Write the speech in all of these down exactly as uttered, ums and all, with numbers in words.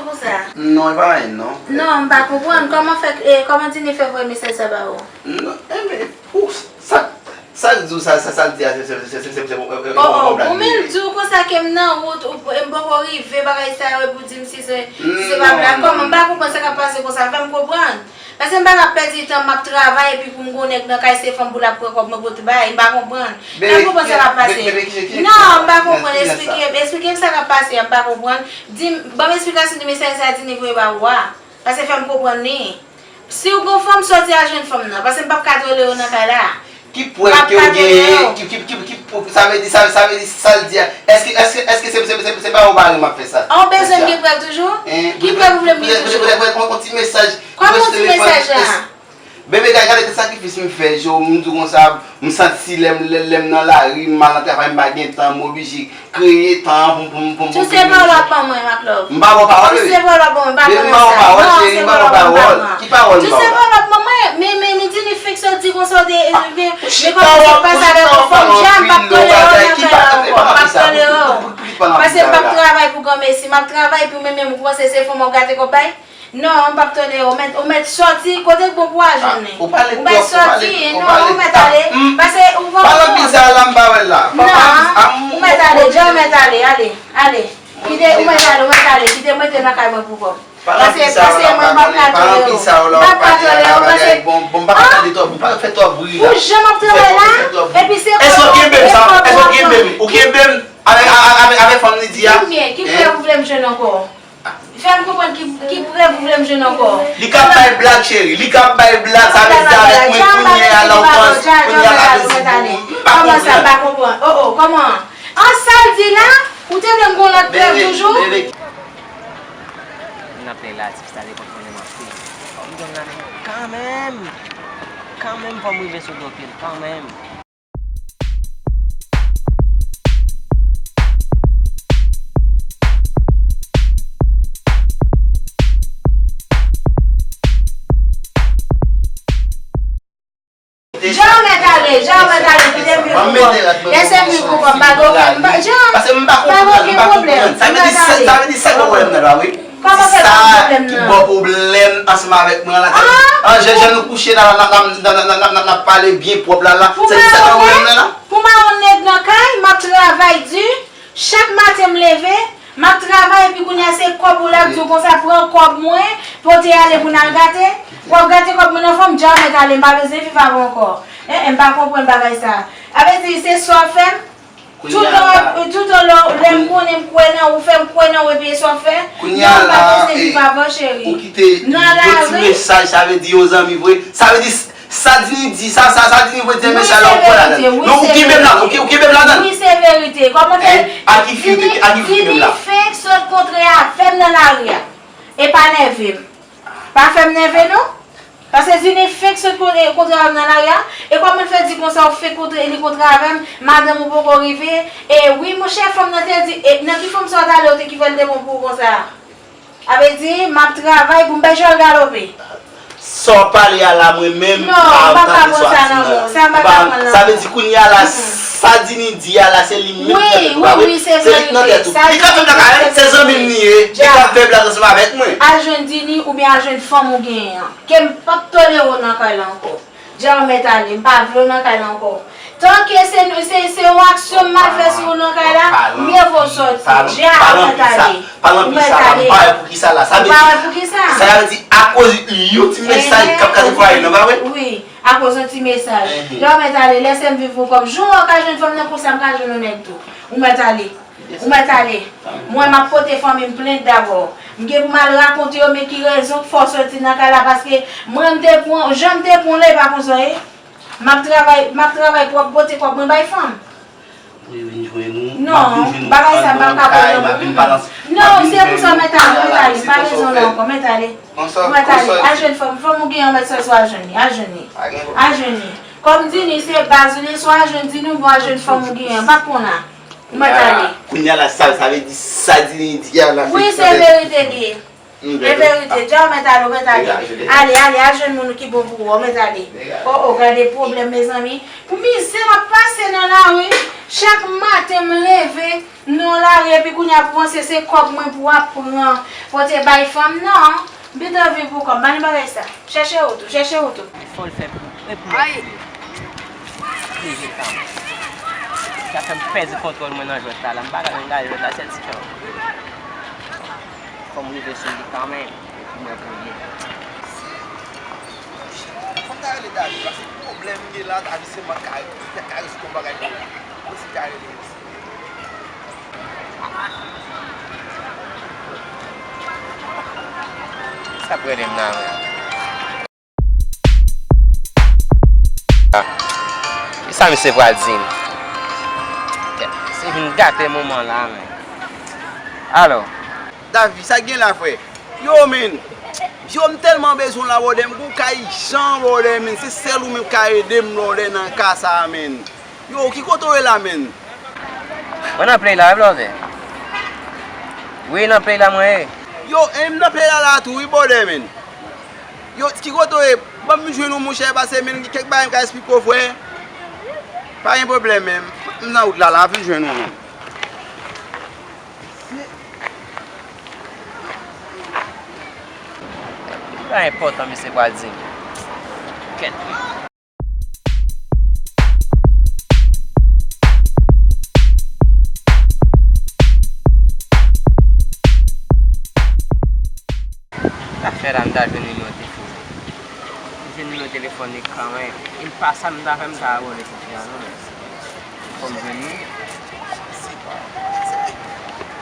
Pou sa. Non, e pa anyen, non. Non, m pa konprann. Kòman fè, eh, kòman Dini fè voye mesaj sa ba ou? Non, enben, pou sa, sa l di w sa, sa, sa l di a, se, se, se, se, se, se, se, Oh, oh, ou menm di w konsa ke m nan wout, ou, m poko rive, bagay sa yo, epi w di m si se, si se pa blag. Kòman, m pa konprann sa k ap pase konsa, fè m konprann. Paske m pa ka pèdi tan, m ap travay, epi pou m gon nèg nan kay, se fanm pou l ap pran kòb mwen pou l bay, m pa konprann. Fè m konprann sa k ap pase. Non, m pa konprann, eksplike m, eksplike m sa k ap pase a, m pa konprann. Di m, ban m eksplikasyon de mesaj sa Dini voye ba ou a. Paske fè m konprann li. Si w gon fanm, sòti al jwenn fanm nan, paske m p ap ka tolere w nan kay la. Ki prèv ke w genyen? Ki, ki, ki, ki, sa vle di, sa, sa vle di, sa l di a? Èske, èske, èske se, se, se, se pa yon pare m ap fè sa? An, w bezwen gen prèv toujou? Ki prèv ou vle m gen toujou? Yon ti mesaj. Kòman yon ti mesaj la? Bebe, gade, gade tout sakrifis m fè, Joe, m di w konsa, m santi lè m, lè, lè m nan lari, m al nan travay, m pa gen tan, m oblije kreye tan pou m, pou m, pou m, pou m. Tout se pawòl w ap ban mwen, Marc Love. M pa ba w pawòl, wi. Tout se pawòl w ap ban mwen, m pa pran nan sa. Non, se pawòl w ap ban mwen, m pa pran nan sa. Ki pawòl m ba w? Tout se pawòl w ap ban mwen, men, men, men Dini fix di konsa w te, men kòman sa k pase avèk yon fanm, Jan, m p ap tolere w nan kay la ankò, m p ap tolere w. Paske m p ap travay pou granmesi, m ap travay pou men, men ou panse se fanm w ap gate kòb bay? Non, m p ap tande yo. Ou mèt, ou mèt sòti kote k bon pou w al jwenn li. Ou mèt sòti, non, ou mèt ale. Paske ou pa konprann. Pale anpil sa la, m pa wè l la. Non, ou mèt ale, Jan, ou mèt ale, ale, ale. Kite, ou mèt ale, ou mèt ale, kite m rete nan kay mwen pou kò m. Paske, paske mwen m p ap ka tande yo. M p ap ka tande yo, paske, ah, pou jan m ap travay la, epi se kò m, èske w genbe m sa? Èske w genbe m? Ou genbe m avèk, avèk, avèk fanm li di a? Ki prèv ou vle m jwenn ankò? Fè m konprann ki, ki prèv ou vle m jwenn ankò. Li ka bay blag, cheri. Li ka bay blag. Sa vle di avèk mwen kounye a la ou panse, kounye a la vle di m pa konprann. Kòman sa, m pa konprann? Oh, oh, kòman? An, sa l di la? Ou te vle m gon lòt prèv toujou? N ap play la, ti fi sa te konn konnen m anpil. Fò m jwenn nan men kanmenm. Kanmenm, fò m rive sou do pye l, kanmenm. Jan, mèt ale, Jan, mèt ale, kite m viv pou kò m. Lèse m viv pou kò m, pa gen okenn, Jan, pa gen okenn pwoblèm. Sa vle di sa, sa vle di sa gen pwoblèm nan la, wi. Kòman fè pa gen pwoblèm nan? Sa ki ba w pwoblèm ansanm avèk mwen an la. An, jan, jan nou kouche la, n ap pale byen pwòp la, la. Se sa ki ba w pwoblèm nan la? Pou m al yon nèg nan kay, m ap travay di, chak maten m leve, m ap travay, epi kounye a se kòb ou la, m di w konsa, pran kòb mwen, pote ale pou n al gate. W ap gate kòb mwen nan fanm, Jan, mèt ale, m pa bezwen viv avè w ankò. En, en, m pa konprann bagay sa. Sa vle di, se sa w fè m? Toutan, toutan lè, lè m konnen m kwè nan ou, fè m kwè nan ou epi e sa w fè. Kounye a la, ou kite yon ti mesaj, sa vle di yon zanmi vre. Sa vle di, sa Dini di, sa, sa, sa Dini voye ti mesaj la, ou kwè ladan l. Non, ou kenbe m ladan l, ou kenbe m ladan l. Wi, se verite. Kòman fè? A ki fi ou te, a ki fi ou te kenbe m la? Dini fenk sot kontre avè m nan lari a. E pa nève m. Pa fè m nève non. Paske Dini fenk sot kontre, kontre avè m nan lari a. E kòman l fè di konsa ou fenk kontre li kontre avè m, madanm ou poko rive? E wi, monchè, fanm nan te di, e nan ki fanm sa w t ale, ou te ki fè l te bon pou ou konsa? Sa vle di, m ap travay pou m bay jòl galope. Sa w pale a la, mwen menm, m pa ap tande sa w ap di nan. Sa vle di, kounye a la, sa Dini di a la, se li menm ki nan tèt ou, pa vre? Se li ki nan tèt ou. Li ka fè blag avè m, se zanmi m li ye. Li ka fè blag ansanm avèk mwen. Al jwenn Dini oubyen al jwenn fanm ou genyen an. Ke m p ap tolere w nan kay la ankò. Dja ou mèt ale, m pa vle w nan kay la ankò. Tanke se, se, se yon aksyon m mal fè sou ou nan kay la, mye vo w sòti. Dja ou mèt ale. Ou mèt ale. M pa wè poukisa la. Ou pa wè poukisa? Sa vle di akoz yon ti mesaj k ap kase fwaye nan, pa vre? Wi, akoz yon ti mesaj. Lè w mèt ale, lèse m viv pou kò m. Jou w ka jwenn fanm nan konsa, m ka jwenn yon nèg tou. Ou mèt ale. Ou mèt ale. Mwen, m ap pote fanmi m plent dabò. M gen pou m al rakonte yo, men ki rezon k fè w sòti nan kay la, paske mwen, m te pran, jan m te pran w la, e pa konsa w ye. M ap travay, m ap travay pou w ap pote kòb mwen bay fanm. Mwen vin jwenn ou, m ap vin jwenn ou anndan kay, m ap vin balanse. Non, se pou sa, mèt ale, mèt ale, m pa bezwen w la ankò, mèt ale. Mèt ale, al jwenn fanm, fanm ou genyen an, mèt sòti, al jwenn li, al jwenn li. Al jwenn li. Kòm Dini se baz ou li ye, si w al jwenn Dini oubyen w al jwenn fanm ou genyen an, m p ap konn la. Ou mèt ale. Kounye a la, sa, sa vle di sa Dini di a la, se nan tèt ou. Wi, se verite li ye. E verite, dja w mèt ale, w mèt ale. Ale, ale, al jwenn moun ki bon pou ou, w mèt ale. O, o, gade pwoblèm, mezanmi. Pou mizè m ap pase nan lari, chak maten m leve, nan lari, epi kounye a pou panse se kòb mwen pou w ap pran, pou w te bay fanm nan. Bit anvi pou kòb, ba nou bagay sa. Chèche wout ou, chèche wout ou. Fò l fè pou, e pou mwen. Ay! Plezi kanmenm. Sa fè m pèdi kontwòl mwen nan jwèt la, la. M pa ka angaje jwèt la, sèl ti chan. Fò m rive sou li kanmenm, epi mwen pou li. Fò m ta rele David, paske pwoblèm m gen la, David se mwen k ka, k ka rezoud yon bagay pou mwen. Mwen si ka rele mesye. Sa k rele m la menm? Kisa misye pral di m? Se vin gate moman la menm. Alò. Davi, sa k gen la, frè? Yo, men. Yo, m tèlman bezwen w la, brother, m gon kay jan, brother, men. Se sèl ou menm k ka ede m, brother, nan ka sa a, men. Yo, ki kote w ye la, men? Mwen nan play la, wi, brother. Wi, nan play la mwen ye. Yo, e m nan play la, la tou, wi, brother, men. Yo, ki kote w ye? Ban m jwenn ou, monchè, paske, men, gen kèk bagay m ka esplike w, frè. Pa gen pwoblèm, men. M nan wout la, la, m ap vin jwenn ou, men. Li pa enpòtan, misye pral di m. Kèt. Sa fè la, m ta jwenn nimewo telefòn. M jwenn nimewo telefòn li kanmenm. E m pa sa m ta fè, m ta abòne sou fi a, non, men. Fò m jwenn li.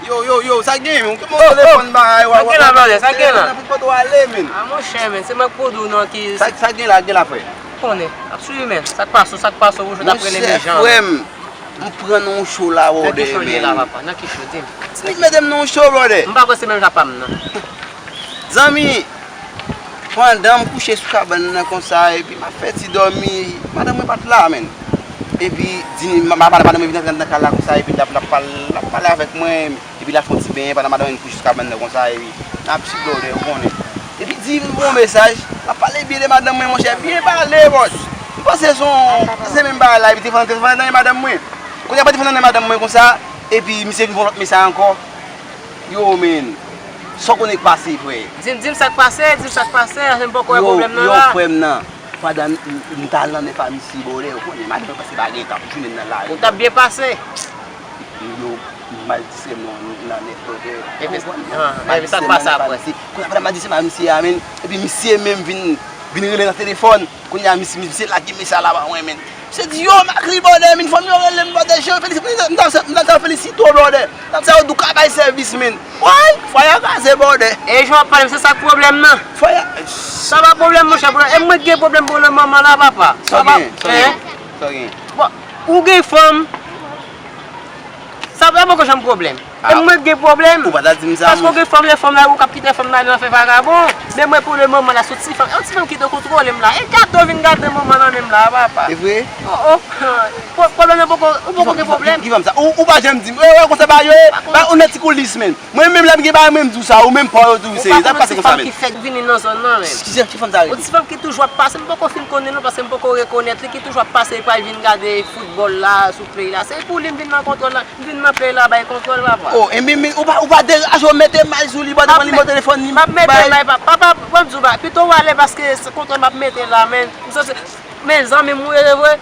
Yo, yo, yo, sa gen, men? Ou kòmanse telefòn bagay, sa gen la, brother, sa gen la? Nan kote w ale, men? A, monchè, men, se mwen k pou di w non ki sa, sa gen la, gen la, frè? Konnen, ap swiv, men. Sa k pase w, sa k pase w, ou jwenn ap rele men jan. Monchè, frè m, m pran nan yon cho la, brother, men. Nan ki cho l ye la, papa? Nan ki cho, di m? Ti nèg mete m nan yon cho, brother. M pa kwè se menm jan pa m nan. Zanmi, pandan m kouche sou kabann nan konsa, epi m ap fè ti dòmi, madanm mwen pa t la, menn. Epi, di, ma-, ma-, madanm mwen vin antre anndan kay la konsa, epi l ap, l ap pale, l ap pale avèk mwen, epi l al fè yon ti benyen pandan madanm mwen kouche sou kabann nan konsa, epi n ap swiv lòdè, ou konnen. Epi di m voye yon mesaj, l ap pale byen de madanm mwen, monchè, byen pale, bòs. M panse se yon, se menm bagay la, epi telefòn, telefòn nan men madanm mwen. Kounye a pran telefòn nan men madanm mwen konsa, epi misye vin voye yon lòt mesaj ankò. Yo, men, sa w konnen k pase, frè? Di m, di m sa k pase, di m sa k pase, paske m poko wè pwoblèm nan la. Yo, frè m nan, pandan m, m t al nan nèf a misye, bòdè, ou konnen, madanm mwen pase pa gen tan pou jounen nan lari. Ou t ap byen pase. Yo, m al di sè m nan, nan nèf, bòdè. Epi, ou konprann? Epi sa k pase apre? Kounye a, pandan m al di sè m a misye a, men, epi misye menm vin, vin rele nan telefòn. Kounye a, misye, misye lage mesaj la ba mwen, men. Misye di, yo, Macri, bòdè, men fanm yo rele m, bòdè, Jean Félix, m ta, m ta, m ta felisite w, bòdè. Nan sa yo di w ka bay sèvis, men. Woy, fwaye a kraze, bòdè. E jan w ap pale m, se sa k pwoblèm nan. Fwaye a... Sa pa pwoblèm, monchè, pwoblèm. E mwen k gen pwoblèm pou le moman la, papa. Sa w gen, sa w gen, sa w gen. Bon, ou gen fanm. Sa pa poko janm pwoblèm. E mwen k gen pwoblèm. Ou pa ta di m sa, paske w gen fanm, lè fanm la, ou k ap kite fanm la nan fè vagabon. Men mwen, pou le moman la, se yon ti fanm, yon ti fanm ki te kontwole m la. E gate w vin gate moman nan men m la, papa. E vre? Oh, oh. Pwo-, pwoblèm nan poko, ou poko gen pwoblèm. Ki fanm sa? Ou, ou pa janm di m. Ou wè konsa bagay yo ye? Ou nan ti koulis, men. Mwen menm lè m gen bagay, mwen m di w sa, ou menm pa w yo di w se. Sa k pase konsa, men? Ou pa konn yon ti fanm ki fèk vini nan zòn nan, men. Ki, ki fanm sa ye? Yon ti fanm ki toujou ap pase, m poko fin konnen non, paske m poko rekonèt li, ki toujou ap pase, li pral vin gade foutbòl la, sou play la. Se pou li m vin nan kontwòl la. M vin nan play la bay kontwòl, papa. Oh, enben, men, ou pa, ou pa deraje w mete may sou li, bòdè, pran nimewo telefòn li, m ap mete may, papa, papa, ban m di w, pito w ale paske se kontwòl m ap mete la, men. M santi, men zanmi m ou ye vre.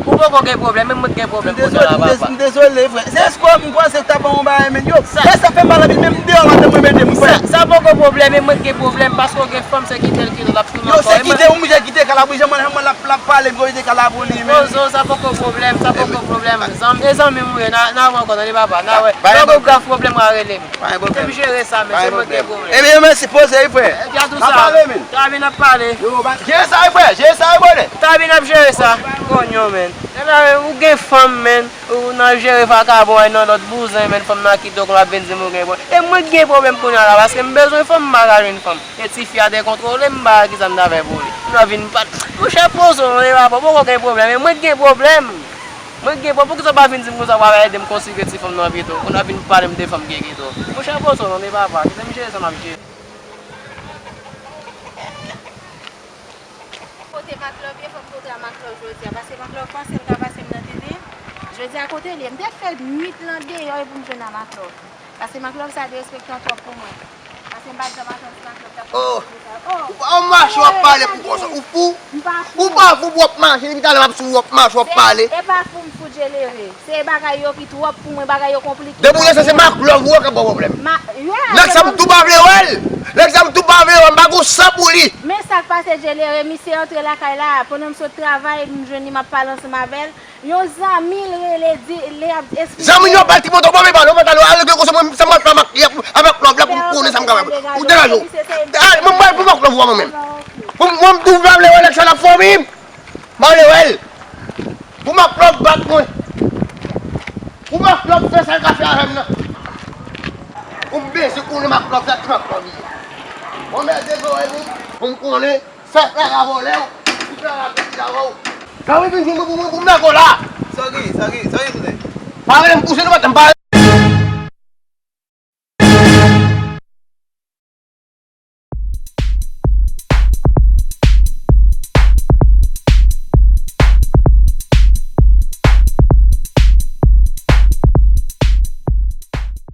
Ou poko gen pwoblèm, men mwen k gen pwoblèm kounye a la, papa. M dezole, frè. Se espwa m panse k ta ban yon bagay, men. Yo, sa, sa fè m mal anpil, men m deyò, madanm mwen mete m, frè. Sa, sa poko pwoblèm, men mwen k gen pwoblèm, paske w gen fanm, se kite l kite l ap tounen ankò. Yo, se kite, ou oblije kite kalabri, jan mwen, mwen l ap, l ap pale, m oblije kalabri li, men. Poze w, sa poko pwoblèm, sa poko pwoblèm. Zanmi, e zanmi m ou ye, n a, n a wè ankò, tande papa, n a wè. Pa gen pwoblèm. Lè w gen pwoblèm, w a rele m. Pa gen pwoblèm. Se m jere sa, men se mwen ki gen pwoblèm. Ebyen, men, se poze, wi, frè. Ebyen, tou sa. N a pale, men. Tabi n ap pale. Yo, ba, jere sa, wi, frè, jere sa, wi, brother. Tabi n ap jere sa. Konyo, men. Ou gen fanm, men. Ou nan jere vakabon, ay nan lòt bouzen, men fanm nan kite w, konn ap vin di m ou gen pwoblèm. E mwen ki gen pwoblèm kounye a la, paske m bezwen fanm, m pa ka jwenn fanm. E tifi a dekontwole m, m pa wè kisa m ta fè pou li. M nan vin pat. Monchè, poze w, e papa, poko gen pwoblèm, e mwen ki gen pwoblèm. Mwen ki gen pwoblèm, poukisa w pa vin di m konsa, w a ede m konsidere ti fanm nan pito? Ou nan vin pale m de fanm ki gen pito. Monchè, poze w non, e papa, kite m jere sa m ap jere. Maklòv, byen fò m kontre a Maklòv jodi a, paske Maklòv panse l ka pase m nan tete. Jodi a kote l ye? M te fè nwit lan deyò e pou m jwenn a Maklòv. Paske Maklòv sa derespektan twòp pou mwen. Paske m pa t janm atann si Maklòv t ap fè sa. Oh! Ou pa yon mache w ap pale pou konsa. Ou fou? M pa fou. Ou pa fou pou w ap mache, depi talè m ap sou w ap mache w ap pale. E pa fou m fou, Djelere. Se bagay yo ki twòp pou mwen, bagay yo konplike. Depi w lese se Maklòv ou wè k ap ba w pwoblèm. Nèg sa m tou pa vle wè l. Nèg sa m tou pa vle wè l, m pa gon san pou li. Men sa k pase, Djelere, misye antre lakay la, pandan m sot travay, m jwenn li, m ap pale ansanm avè l. Yon zanmi l rele, di, li ap esplike. Zanmi l yon bèl ti moto, bon, men pale, ou mèt ale, ale gen konsa, mwen, sa m ap fè avèk, avèk Maklòv la pou m konnen sa m ka fè. Ou degaje w. Mwen, mwen, pou Maklòv ou wè mwen menm. Pou mwen, m tou pa vle wè nèg sa nan fanmi m. M pa vle wè l. Pou Maklòv bat mwen. Pou Maklòv fè sa l ka fè avè m nan. Pou m bezwen konnen Maklòv sa ki Maklòv li ye. Bon, mèt de zòrèy pou, pou m konnen sa k la ka vòlè w. Tout la ka pèdi la wè w. Sa w vin jwenn mwen pou mwen pou m nan kò la. Sa w gen, sa w gen, sa w gen, kouzen? Pa rele m kouzen, nou pa, m pa